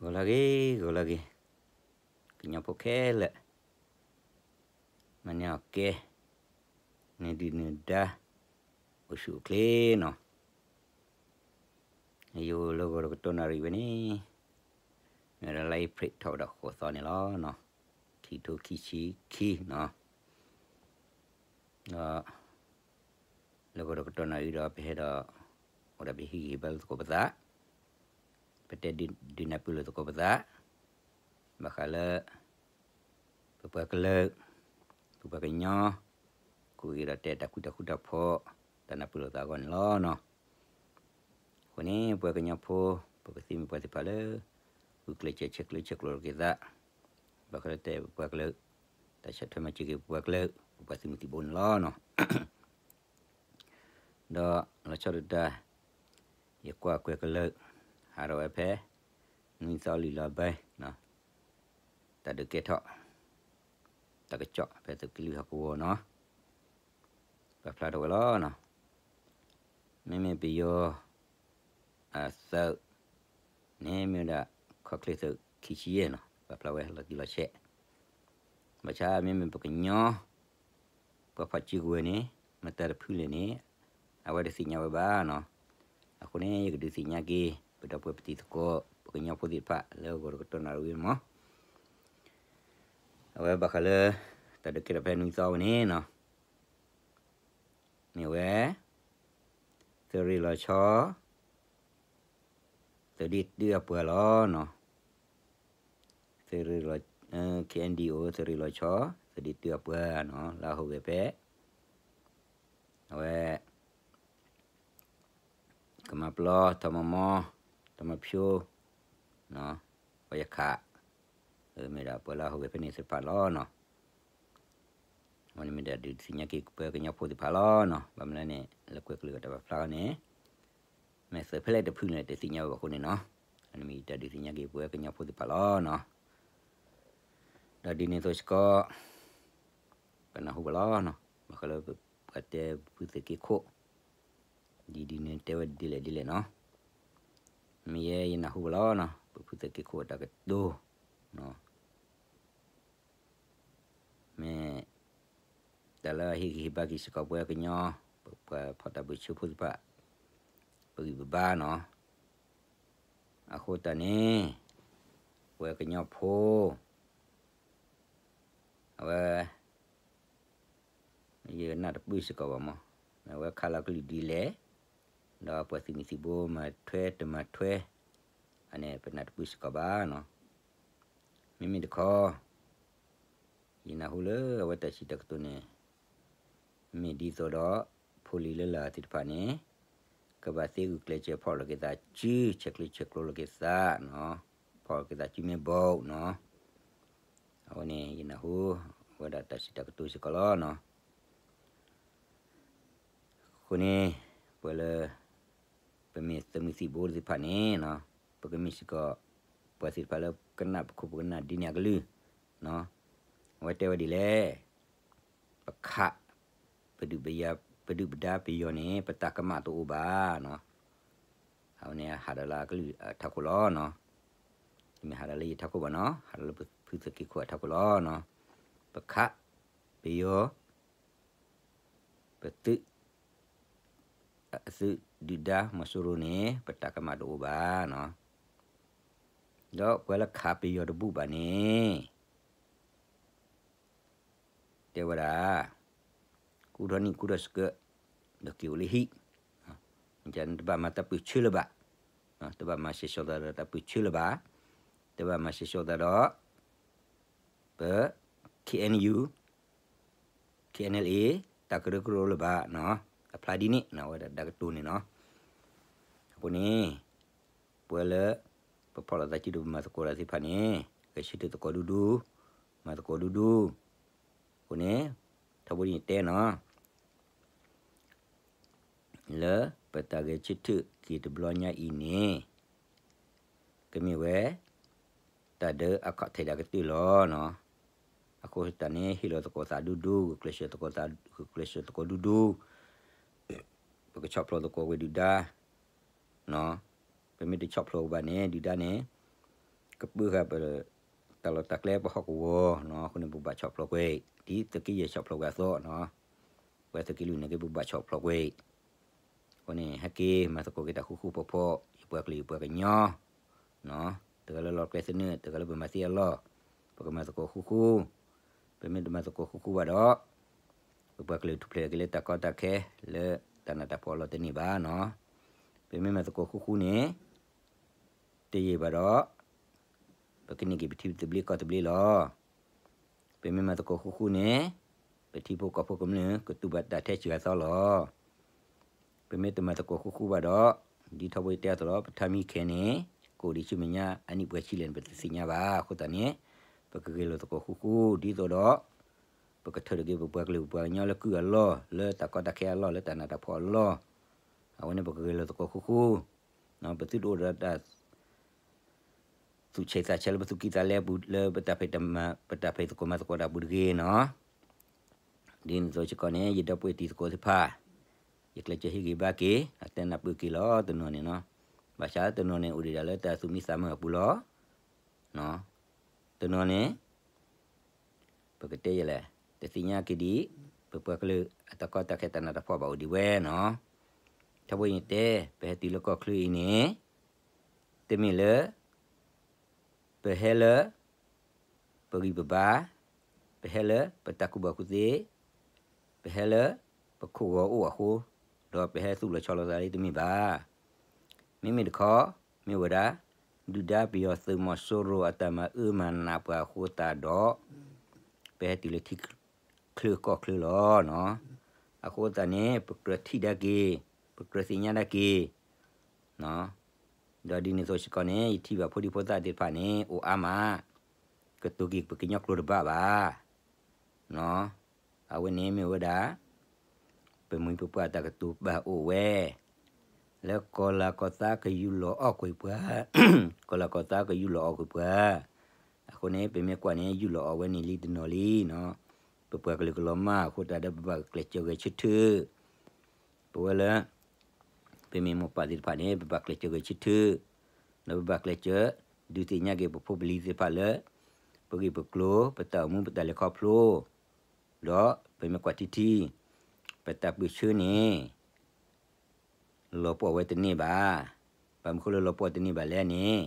ဂီၤလၢအဂ့ၤ, ဂီၤလၢအဂ့ၤ, ကညီဖိခဲလၢာ်, မၤန့ၢ်အီၣ်ကဲ, နဒုၣ်နဒါ, အိၣ်ဆူၣ်အိၣ်ချ့နီၤ, ယအိၣ်လၢဂီၤတကတီၢ်နၣ်ရံၣ်ဝဲန့ၣ်, မ့ၢ်ဝဲဒၣ်လါအ့ဖြ့ၣ်ထီၣ်ဝဲဒၣ်ဃိးသီန့ၣ်လီၤနီၤ, ခံထိခံဆံခံနီၤ, ဒီး လၢဂီၤတကတီၢ်နၣ်ရံၣ်ဒီး ပဟဲဒီး အိၣ်ဒီးပဟ့ၣ်ဂံၢ်ဟ့ၣ်ဘါလိာ်သကိးပသး, ပတဲဒုးနၢ်ပၢၢ်လိာ်သကိးပသး, ဘၣ်ဃးလၢ ပပှၤကလုာ်, ပပှၤကညီ, ကအိၣ်ဂ့ၤဒီးတဲတၢ်ဃူတၢ်ဃူတၢ်ဖိး, တၢ်နၢ်ပၢၢ်လိာ်သးအဂီၢ်န့ၣ်လီၤနီၤ. အဃိန့ၣ် ပှၤကညီဖိ, ပကသ့မ့ၢ်ပှၤသ့ၣ်တဖၣ်လၢ ဂုာ်ကျဲးစၢးဆဲးကျိးဆဲးကျိးလိာ်က့ၤသး, ဘၣ်ဃးလၢတဲပပှၤကလုာ်, တၢ်ဆီၣ်ထွဲမၤစၢၤက့ၤပပှၤကလုာ်, ပပှၤသုးမုၢ်သံၣ်ဘိန့ၣ်လီၤနီၤ. ဒီးလီၤဆီဒၣ်တၢ်, ယကွၢ်ကွဲၤကလုာ်, ဟးထီၣ်ဝဲဖဲ နွံသီလံာ်လီၤဘဲ, တၢ်ဒုးကဲထီၣ်, တၢ်ကစီၣ်ဖဲသုးက့လွံၢ်ဟီၣ်ကဝီၤနီၤ, ပာ်ဖျါထီၣ်ဝဲလီၤနီၤ. မ့မ့ၢ်ပယီၤ အသုးန့ၣ် မ့ၢ်ဝဲဒၣ် ခီၣ်ချ့သုးခံဆံယဲၢ်နီၤ, ပာ်ဖျါဝဲလီၤတံၢ်လီၤဆဲး, ဘၣ်ဆၣ်မ့မ့ၢ်ပကညီ ပှၤဖီၣ်စုကဝဲၤန့ၣ် မတၤတဖုလဲၣ်န့ၣ် အဝဲတသ့ၣ်ညါဝဲဘၣ်နီၤ. အဃိန့ၣ် ယကဒုးသ့ၣ်ညါက့ၤ ပဒီပုၢ်ဝဲၢ်ပတံၤသကိး ပကညီဖိသ့ၣ်တဖၣ် လၢဂီၤတကတီၢ်နၣ်ရံၣ်ဝဲန့ၣ်မး, အဝဲဘၣ်ဃးလၢ တၢ်ဒုးကဲထီၣ်ဖဲနွံသီဝဲန့ၣ်နီၤ, မ့ၢ်ဝဲ သုးရ့ၣ်လီၤဆီ သုးဒ့တုအပှၤလီၤနီၤ, သုးရ့ၣ်လီၤ, KNDO သုးရ့ၣ်လီၤဆီ သုးဒ့တုအပှၤနီၤ လၢအဟူးဂဲၤဖဲ အဝဲ ကမၤပျီ ထီမီမီ ထီမီဖၠိ ပှၤယခး, မ့ၢ်ဒၣ်ပှၤလၢအဟူးဂဲၤဖဲန့ၣ်သ့ၣ်တဖၣ်လီၤနီၤ. အဝဲန့ၣ်မ့ၢ်ဒၣ်ဒုးသ့ၣ်ညါက့ၤပှၤကညီဖိသ့ၣ်တဖၣ်လီၤနီၤ. ဘၣ်မနုၤလဲၣ်န့ၣ် လၢကွဲၤကလုာ်အတၢ်ပာ်ဖျါန့ၣ် မ့ၢ်သုးဖဲလဲၣ်တဖုန့ၣ် တသ့ၣ်ညါဝဲဘၣ်အဃိန့ၣ်နီၤ. အန့ၣ်မ့ၢ်ယတၢ်ဒုးသ့ၣ်ညါက့ၤပှၤကညီဖိသ့ၣ်တဖၣ်လီၤနီၤ. ဒီးဒ်န့ၣ်အသိးစ့ၢ်ကီး ပနၢ်ဟူဘၣ်လီၤနီၤ. ဘၣ်ဃးလၢပှၤတဲပဖုသုးက့ခိၣ် ဒ်ဒ်န့ၣ်တဲဝဲဒ်လဲၣ်ဒ်လဲၣ်နီၤ. မ့ၢ်ယဲယနၢ်ဟူဘၣ်လီၤနီၤ. ပဖုသုးက့ခိၣ်အတၢ်ကတိၤ မ့ၢ် တၢ်လၢအဟ့ၣ်ဂံၢ်ဟ့ၣ်ဘါက့ၤစ့ၢ်ကီးပှၤကညီ ပပှၤဖီၣ်တၢ်ဘၣ်ဆၢဖိသ့ၣ်တဖၣ် ပဂံၢ်ပဘါနီၤ. အဃိသတးန့ၣ် ပှၤကညီဖိ အဝဲ ယနၢ်တပၢၢ်စ့ၢ်ကီးဘၣ်မး, အဝဲခးလီၤကလုၢ်ဒ်လဲၣ်, ဒီးပှၤသုးမုၢ်သံၣ်ဘိမၤထွဲတမၤထွဲ, အန့ၣ် ပနၢ်တပၢၢ်စ့ၢ်ကီးဘၣ်နီၤ. မ့မ့ၢ်တခီ ယနၢ်ဟူလၢအဝဲတၢ်စံးတၢ်ကတိၤန့ၣ် မ့ၢ်ဒ်သိးဒီး ဖိလံၤလၢ်လၢ်သ့ၣ်တဖၣ်န့ၣ် ကဘၣ်သ့ဂုာ်ကျဲးစၢးဖီၣ်လိာ်က့ၤသးစု ဆဲးကျိးဆဲးကျိးလိာ်က့ၤသး, ဖီၣ်လိာ်က့ၤသးစုမ့ၢ်ဘၣ်နီၤ. အဝဲန့ၣ် ယနၢ်ဟူ ဝဲဒၣ်တၢ်စံးတၢ်ကတိၤစ့ၢ်ကီးလီၤနီၤ. အဃိန့ၣ် ပှၤလၢ ပမ့ၢ်သုးမုၢ်သံၣ်ဘိသ့ၣ်တဖၣ်န့ၣ် ပကမ့ၢ်စ့ၢ်ကီး ပှၤသ့ၣ်တဖၣ်လၢကနၣ်ပခိၣ်ပကနၣ်ဒ်န့ၣ်အကလုၢ်, အဝဲတဲဝဲဒ်လဲၣ်, ပခး ပဒုၣ်ပဒါပယီၤန့ၣ် ပတၢ်ကမၣ်တအိၣ်ဘၣ်နီၤ. အဝဲန့ၣ်ဟးဒီးလၢအကလုၢ်အထးခိၣ်လီၤနီၤ. တမ့ၢ်ဟးဒီးလၢယထးခိၣ်ဘၣ်နီၤ, ဟးဒီးလၢပဖုသုးက့ခိၣ်အထးခိၣ်လီၤနီၤ. ပခး ပယီၤ ပသုး အသုးဒုၣ်ဒါမီၤစိရိၤန့ၣ် ပတၢ်ကမၣ်တအိၣ်ဘၣ်နီၤ. ဒီးပှၤလၢခးပယီၤတဘူၣ်ဘၣ်န့ၣ် တဲဝဲဒၣ် ကူထီၣ်နံၣ်ကူထီၣ်စကၢး ဒီးက့ၤအိၣ်လၢဟံၣ်, တဘၣ်မၤတၢ်ပၢၢ်ဆၢလၢၤဘၣ်, တဘၣ်မၤစဲၤဆှီသးဒီးတၢ်ပၢၢ်ဆၢလၢၤဘၣ်, တဘၣ်မၤစဲၤဆှီသးဒီး ပ KNU KNLA တၢ်ကရၢကရိလၢၤဘၣ်နီၤ. အဖျါဒ်န့ၣ်နီၤ အဝဲဒၣ်တၢ်ကတိၤန့ၣ်နီၤ. အဃိန့ၣ် ပှၤလၢ ပဖီၣ်လိာ်သးစုဒီးပမၤသကိးတၢ်သ့ၣ်တဖၣ်န့ၣ် ဂဲၤဆၢထၢၣ်သကိးဒူဒူ, မၤသကိးဒူဒူ. အဃိန့ၣ် ထီဘိဒ်န့ၣ်တဲနီၤ လၢပတၢ်ဂဲၤဆၢထၢၣ်က့ၤတဘျီညါအံၤန့ၣ် ကမ့ၢ်ဝဲ တၢ်ဒုးအခီၣ်ထံးတၢ်ကတၢၢ်လီၤနီၤ. အဃိသတးန့ၣ် ဟ့ၣ်လီၤသကိးသးဒူဒူ, ဂုာ်ကျဲးစၢးသကိးသး, ဂုာ်ကျဲးစၢးသကိးဒူဒူ, ပကဆီၣ်ဖျိးသကိးဝဲဒုၣ်ဒါနီၤ. ပမ့ၢ်တဆီၣ်ဖျိးဘၣ်န့ၣ် ဒုၣ်ဒါန့ၣ် က ပပုၢ်ဃာ်ပ တၢ်လီၢ်တၢ်ကျဲပဟီၣ်ကဝီၤနီၤ, အဃိန့ၣ် ပဘၣ်ဆီၣ်ဖျိးကွံာ် ဒ်သုးက့ယဲၢ်ဆီၣ်ဖျိးကွံာ်အသိးနီၤ, ပှၤသုးက့လွံၢ်န့ၣ်က့ ပဘၣ်ဆီၣ်ဖျိးကွံာ်, အဃိန့ၣ် ဟဲက့ၤမၤသကိးက့ၤတၢ်ဃူဃူဖိးဖိး ယပှၤကလုာ်ယပှၤကညီ တဂၤလၢလီၢ်ကျဲသနၢၣ် တဂၤလၢပမၤသ့အလီၢ်, ပကမၤသကိးဃူဃူ, ပမ့ၢ်တမၤသကိးဃူဃူဘၣ်ဒီး ပပှၤကလုာ်ထူၣ်ဖျဲးက့ၤလၢတၢ်ကီတၢ်ခဲ လၢတၢ်နးတၢ်ဖှီၣ်အလီၢ်တန့ၢ်ဘၣ်နီၤ, ပမ့ၢ်မၤသကိးဃူဃူန့ၣ် တယံာ်ဘၣ်ဒီး ပကန့ၢ်က့ၤပထံသဘျ့ကီၢ်သဘျ့လီၤ. ပမ့ၢ်မၤသကိးဃူဃူန့ၣ် ပထံဖိကီၢ်ဖိကမျၢၢ် ကတူၢ်ဘၣ်တၢ်ထဲစှၤသီလီၤ. ပမ့ၢ်တမၤသကိးဃူဃူဘၣ်ဒီး ဒ်ထီဘိယတဲအသိးလီၤ, ပထါမံခဲန့ၣ် ကအိၣ်ဒံးဆူမဲာ်ညါအနံၣ်ပှဲၤဆံလဲၣ်န့ၣ် ပတသ့ၣ်ညါဘၣ်. အဃိသတးန့ၣ် ပကဂဲၤလိာ်သကိးဃူဃူ ဒ်သိးဒီး ပကထၢထီၣ်က့ၤပပှၤကလုာ်ပပှၤကညီလၢကုၢ်အလီၢ်, လၢတၢ်ကီတၢ်ခဲအလီၢ်, လၢတၢ်နးတၢ်ဖှီၣ်အလီၢ်, အဝဲန့ၣ်ပကဂဲၤလိာ်သကိးဃူဃူ, ပသုတအိၣ်ဒီးတၢ် သူၣ်ဆံးသးဆဲးလၢပသူၣ်ကံၢ်သးလဲအပူၤ လၢပတၢ်ဖံးတၢ်မၤ ပတၢ်ဖံးသကိးမၤသကိးတၢ်အပူၤတဂ့ၤနီၤ. ဒ်န့ၣ်အသိးစ့ၢ်ကီးန့ၣ် ယဒီပုၢ်ဝဲၢ်တံၤသကိးသ့ၣ်တဖၣ် ယကျဲးစၢးဟ့ၣ်ဂံၢ်ဘါက့ၤ အတဲနၢ်ပၢၢ်က့ၤလီၤတနီၤန့ၣ်နီၤ. ဘၣ်ဆၣ်တနီၤန့ၣ် အိၣ်ဒံးဒၣ်လၢတၢ်သူၣ်မံသးမုာ်အပူၤလီၤ. တနီၤန့ၣ် ပကတဲယဲလဲၣ်, တသ့ၣ်ညါက့ၤဒံး ပပှၤကလုာ်အတၢ်ကီတၢ်ခဲတၢ်နးတၢ်ဖှီၣ်ဘၣ်အိၣ်ဒံးဝဲနီၤ. ထီဘိယတဲ ပဟဲတုၤလၢကီၢ်ချၢအံၤန့ၣ် တမ့ၢ်လၢ ပဟဲလၢ ပဂံၢ်ပဘါ, ပဟဲလၢပတၢ်ကူၣ်ဘၣ်ကူၣ်သ့, ပဟဲလၢပခိၣ်ဂီၤအိၣ်အဃိ, ဒီးပဟဲသူၣ်လီၤဆီလီၤသးလံတမ့ၢ်ဘၣ်. မ့မ့ၢ်တခီ မ့ၢ်ဝဲဒၣ် ဒုၣ်ဒါပယီၤသုးမီၤစိရိၤအတၢ်မၤအၢမၤနးပှၤအဃိသတးဒီး ပဟဲတုၤလၢထံချၢကီၢ်ချၢလီၤ. အဃိသတးန့ၣ် ပကြၢးထံၣ်ဒၣ်က့ၤ, ပကြၢးသ့ၣ်ညါဒၣ်က့ၤ ဒီးဒ်န့ၣ်အသိးစ့ၢ်ကီးန့ၣ် ယထံၣ်ဘၣ်ဖိဒံဖိသၣ်သ့ၣ်တဖၣ်န့ၣ် အိၣ်အါမး, ကတိၤက့ၤပကညီကျိာ်တဘၣ်ဘၣ်. အဝဲန့ၣ်မ့ၢ်ဝဲဒၣ် ပမိၢ်ပပၢ်တၢ်ကတိၤဘၣ်အိၣ်ဝဲ လၢကီၤလၤကီၤသးကယူၢ်လီၤအီၣ်ကွံာ်ပှၤ, ကီၤလၤကီၤသးကယူၢ်လီၤအီၣ်ကွံာ်ပှၤ. အဃိန့ၣ် ပမ့ၢ်ကွၢ်န့ၣ် ယူၢ်လီၤအီၣ်ဝဲန့ၣ်လံတနီၤလံနီၤ. ပပှၤကလုာ်ကလီၤမၢ်အဃိသတးဒီး ပဘၣ်ကျဲးစၢးဂဲၤဆၢထၢၣ် ပဝဲလၢ ပမ့ၢ်မိၢ်ပၢ်သ့ၣ်တဖၣ်န့ၣ် ပဘၣ်ကျဲးစၢးဂဲၤဆၢထၢၣ်, ဒီးပဘၣ်ကျဲးစၢး ဒုးသ့ၣ်ညါက့ၤပဖိပလံၤသ့ၣ်တဖၣ်လၢ ပဂ့ၢ်ပကျိၤ ပတၢ်အိၣ်မူ ပတၢ်လဲၤခီဖျိ, ဒီးပမ့ၢ်ကွၢ်ထံထံ ပတၢ်ပၢၢ်ဆၢန့ၣ် လီၤပှီၢ်ဝဲတန့ၢ်ဘၣ်. ဘၣ်မနုၤဃိလၢလီၤပှီၢ်တန့ၢ်ဘၣ်လဲၣ်န့ၣ်,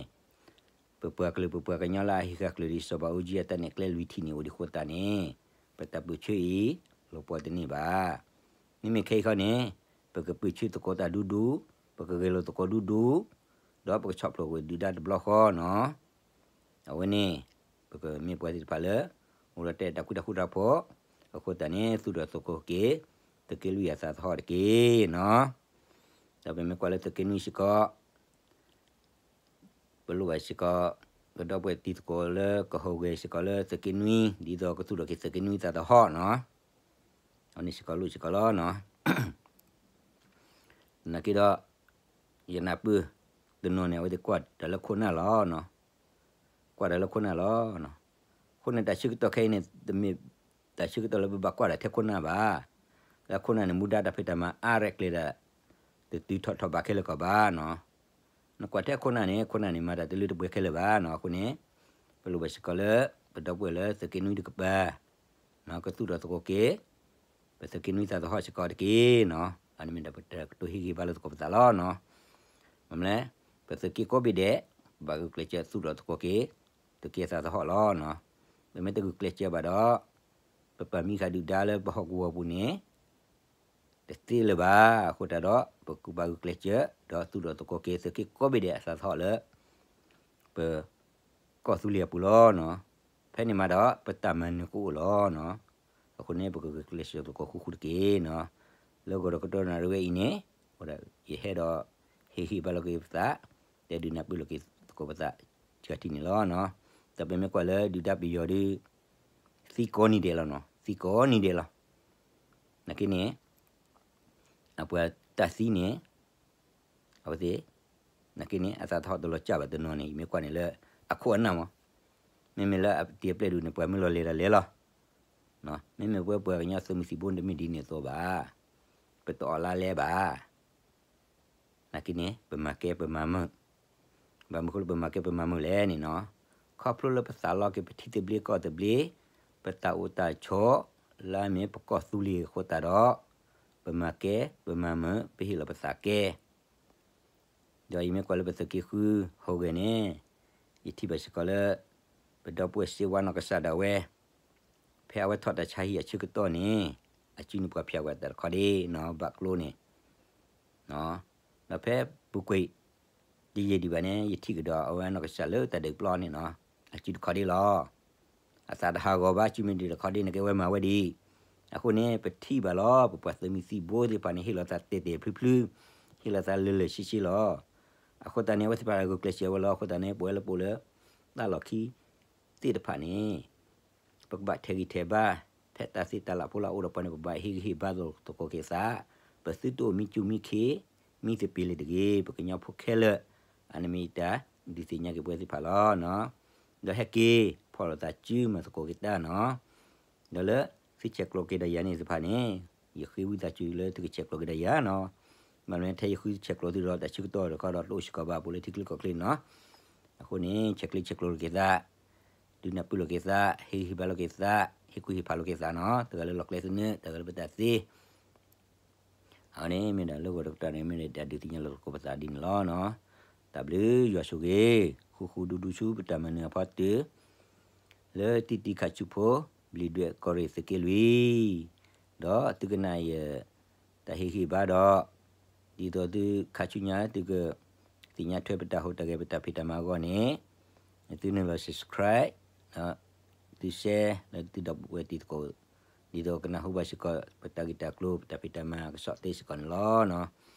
ပပှၤကလုာ်ပပှၤကညီလၢအဟံးဃာ်ကျၢၤဒ်စီၤဘးအူကၠံအတၢ်နဲၣ်ကျဲလွံၢ်ထံၣ်န့ၣ်အိၣ်ဒံးအဃိသတးန့ၣ်, ပတၢ်ပၢၢ်ဆၢအံၤ လီၤပှီၢ်တန့ၢ်ဘၣ်. မ့မ့ၢ်ခဲအံၤခီန့ၣ် ပကပၢၢ်ဆၢသကိးတၢ်ဒူဒူ, ပကဂဲၤလိာ်သကိးဒူဒူ, ဒီးပကဆီၣ်ဖျိးကွံာ်ဒုၣ်ဒါတဘျီဃီနီၤ. အဝဲန့ၣ် ပကမ့ၢ်ပှၤသ့ၣ်တဖၣ်လၢ အိၣ်ဒီးတၢ်အဲၣ်တၢ်ကွံတၢ်ဃူတၢ်ဖိး, အဃိသတးန့ၣ် သူၣ်ထီၣ်သကိးက့ၤ သုးက့လွံၢ်အသးသဟီၣ်တက့ၢ်နီၤ. ဒီးပမ့ၢ်ကွၢ်လၢသုးက့နွံစ့ၢ်ကီး ပလိၣ်ဘၣ်စ့ၢ်ကီး ပဒီပုၢ်ဝဲၢ်တံၤသကိးလၢကဟူးဂဲၤစ့ၢ်ကီးလၢသုးက့နွံ ဒ်သိးကသူၣ်ထီၣ်က့ၤသုးက့နွံသးသဟီၣ်နီၤ. အဝဲန့ၣ်စ့ၢ်ကီးလိၣ်စ့ၢ်ကီးလီၤနီၤ. သနာ်က့ဒီး ယနၢ်ပၢၢ် တနီၤန့ၣ် အဝဲသ့ၣ်ကွၢ်တၢ်လၢခိၣ်နၢ်လီၤ. ကွၢ်တၢ်လၢခိၣ်နၢ်လီၤ. အဃိန့ၣ် တၢ်ဆၢကတီၢ်ခဲအံၤန့ၣ် တမ့ၢ်တၢ်ဆၢကတီၢ်လၢပဘၣ်ကွၢ်တၢ်ထဲခိၣ်နၢ်ဘၣ်. လၢခိၣ်နၢ်န့ၣ် မူဒါတၢ်ဖံးတၢ်မၤအါရဲၣ်ကျဲၤဒၣ် တတုၤထီၣ်ထီၣ်ဘးခဲလၢာ်ကီးဘၣ်နီၤ. နကွၢ်ထဲခိၣ်နၢ်န့ၣ် ခိၣ်နၢ်န့ၣ် မၤတၢ်တလၢတပှဲၤခဲလၢာ်ဘၣ်နီၤ. အဃိန့ၣ် ပလိၣ်ဘၣ်စ့ၢ်ကီးလၢ ပဒီပုၢ်ဝဲၢ်လၢသုးက့နွံတကပၤ ကသူၣ်ထီၣ်သကိးက့ၤ ပသုးက့နွံသးသဟီၣ်စ့ၢ်ကီးတက့ၢ်နီၤ. အန့ၣ်မ့ၢ်ဒၣ်ပတၢ်ကတိၤဟ့ၣ်ဂံၢ်ဘါလိာ်သကိးပသးလီၤနီၤ. မ့ၢ်မနုၤလဲၣ် ပသုးက့ကိးဘ့ၣ်ဒဲး ဘၣ်ဂုာ်ကျဲးစၢးသူၣ်ထီၣ်သကိးက့ၤ သုးက့အသးသဟီၣ်လီၤနီၤ. ပမ့ၢ်တဂုာ်ကျဲးစၢးဘၣ်ဒီး ပပာ်မံဃာ်ဒုၣ်ဒါလၢပဟီၣ်ကဝီၤပူၤန့ၣ် တသ့လၢၤဘၣ်. အဃိသတးဒီး ပကဘၣ်ဂုာ်ကျဲးစၢး ဒီးသူၣ်ထီၣ်သကိးက့ၤ သုးက့ကိးဘ့ၣ်ဒဲးအသးသဟီၣ်လၢ ပ ကီၢ်သူလ့ၤအပူၤလီၤနီၤ. ဖဲန့ၣ်မးဒီး ပတၢ်မၤနၢၤကအိၣ်လီၤနီၤ. အဃိန့ၣ် ပကဂုာ်ကျဲးစၢးသကိးဃူဃူတက့ၢ်နီၤ. လၢဂီၤဒီးကတီၢ်နၣ်ရံၣ်ဝဲအံၤန့ၣ် ယဟဲဒီး ဟ့ၣ်ဂံၢ်ဘါလိာ်က့ၤပသး, တဲဒုးနၢ်ပၢၢ်လိာ်က့ၤသကိးပသး တၢ်ထံၣ်န့ၣ်လီၤနီၤ. ဒီးပမ့ၢ်ကွၢ်လၢဒုၣ်ဒါပယီၤဒီး သံကိးနံၤဒဲးလီၤနီၤ, သံကိးနံၤဒဲးလီၤ. နာ်က့န့ၣ် အပှၤတၢ်သံန့ၣ် အဝဲသ့ၣ် နာ်က့န့ၣ် အသးသဟီၣ်တလီၤစၢ်ဘၣ်တနီၤန့ၣ် ယမ့ၢ်ကွၢ်န့ၣ်လၢ အခိၣ်အနၢ်မး, မ့မ့ၢ်လၢအတံၤအပျဲၢ်ဒုးန့ၣ် ပှၤမ့ၢ်လီၤလဲၤတၢ်လဲၤလီၤ. မ့မ့ၢ်ပဝဲပှၤကညီသုးမုၢ်သံၣ်ဘိန့ၣ် တမ့ၢ်ဒ်န့ၣ်အသိးဘၣ်. ပတအီၣ်လါလဲဘၣ်. နာ်က့န့ၣ် ပမၤကဲပမၤမုာ်, ဘၣ်မနုၤဃိလၢပမၤကဲပမၤမုာ်လဲၣ်န့ၣ်နီၤ. ခီဖျိလၢပသးလီက့ၤပထံသဘျ့ကီၢ်သဘျ့, ပတၢ်အိၣ်တၢ်ဆိး လၢအမ့ၢ်ပကီၢ်သူလ့ၤအဃိသတးဒီး, ပမၤကဲ ပမၤမုာ် ပဟ့ၣ်လီၤပသးကဲ ဒီးယမ့ၢ်ကွၢ်လၢပသုးက့ဃုဟီၣ်ဂဲၤန့ၣ်, ယထံၣ်ဘၣ်စ့ၢ်ကီးလၢ ပဒီပုၢ်ဝဲၢ်စ့ဝါနီၢ်ကစၢ်ဒၣ်ဝဲ, ဖဲအဝဲထီၣ်တၢ်ဆါဟံၣ်အဆၢကတီၢ်န့ၣ်, အစုန့ၣ်ပှၤဖၠးဝဲတၢ်တခီဒ့နီၤ ဘၣ်ကျိန့ၣ်, ဒီးဖဲပူၤကွံာ် တယံာ်ဒံးဘၣ်န့ၣ် ယထံၣ်ကဒီးအဝဲနီၢ်ကစၢ်လၢတၢ်ဒုးပျီန့ၣ်နီၤ, အစုတခီဒ့လီၤ. အသးတဟးဂီၤဘၣ် အစုမ့ၢ်ဒုးတခီဒ့န့ၣ် ကဲဝဲမၤဝဲဒံး. အဃိန့ၣ် ပထံၣ်ဘၣ်လီၤ ပပှၤသုးမုၢ်သံၣ်ဘိသ့ၣ်တဖၣ်န့ၣ် ဟ့ၣ်လီၤသးတဲာ်တဲာ်ဖျုဖျု, ဟ့ၣ်လီၤသးလၢာ်လၢာ်ဆ့ဆ့လီၤ. အဃိသတးန့ၣ် အဝဲသ့ၣ်တဖၣ်ဂုာ်ကျဲးစၢးဝဲလီၤ. အဃိသတးန့ၣ် ပဝဲလၢပအိၣ်လၢ တၢ်လီၢ်ခံ သ့ၣ်တဖၣ်န့ၣ် ပကဘၣ်ထဲးဂံၢ်ထဲးဘါ ဖဲတၢ်သ့တၢ်လၢ်ဖိလၢအအိၣ်ဒီးပှၤန့ၣ် ပဘၣ်ဟ့ၣ်ဂံၢ်ဟ့ၣ်ဘါသကိးက့ၤသး, ပသုတအိၣ်မံကၠူၣ်မံခ့ မံသပ့ၤလၢၤတဂ့ၤ. ပကညီဖိခဲလၢာ် အန့ၣ်မ့ၢ်ယတၢ်ဒုးသ့ၣ်ညါက့ၤပဝဲသ့ၣ်တဖၣ်လီၤ. ဒီးဟဲက့ၤ ဖီၣ်လိာ်သးစုမၤသကိးက့ၤတၢ်နီၤ. ဒီးလၢသုဆဲးကျိးက့ၤဒီးယၤန့ၣ်သ့ၣ်တဖၣ်န့ၣ်, ယဃ့ဝံသးစူၤလၢသုကဆဲးကျိးက့ၤဒီးယၤနီၤ. မ့ၢ်မ့ၢ်ထဲယဃုဆဲးကျိးသုဒီးတၢ်ဆၢကတီၢ်တခီဒီးတအိၣ်စ့ၢ်ကီးဘၣ် ပအိၣ်လၢထံချၢကီၢ်ချၢနီၤ. အဃိန့ၣ် ဆဲးကျိးဆဲးကျိးလိာ်က့ၤသး, ဒုးနၢ်ပၢၢ်လိာ်က့ၤသး, ဟ့ၣ်ဂံၢ်ဟ့ၣ်ဘါလိာ်က့ၤသး, ဟ့ၣ်ကူၣ်ဟ့ၣ်ဖးလိာ်က့ၤသးနီၤ. တဂၤလၢလီၢ်ကျဲသနၢၣ်, တဂၤလၢပတၢ်သ့ အဝဲန့ၣ်မ့ၢ်ဒၣ်လၢဂီၤတကတီၢ်န့ၣ် မ့ၢ်ဒၣ်တၢ်ဒုးသ့ၣ်ညါလိာ်သကိးပသးဒ်န့ၣ်လီၤ. တၢ်ဘျုးယွၤဆိၣ်ဂ့ၤ, ဃူဃူဒူဒူဆူပတၢ်မၤနၢၤအဖီတၢၢ်, လၢတံၢ်တံၢ်ခးဆူၣ်ဖိ, ဘျံးဒွဲၣ်ကီၢ်ရ့ၣ်သုးက့လွံၢ်, ဒီးသုကနၣ်ယတၢ်ဟ့ၣ်ဂံၢ်ဘါဒီး, ဒ်သိးသုခါဆူညါသုကသ့ၣ်ညါထွဲပတၢ်ဟူးတၢ်ဂဲၤပတၢ်ဖံးတၢ်မၤအဂီၢ်န့ၣ်, သုနုာ်လီၤ subscribe သု share လၢသုဒီပုၢ်ဝဲၢ်တံၤသကိး, ဒ်သိးကနၢ်ဟူဘၣ်စ့ၢ်ကီး ပတၢ်ဂ့ၢ်တၢ်ကျိၤ ပတၢ်ဖံးတၢ်မၤကစီၣ်သ့စ့ၢ်ကီးန့ၣ်လီၤ.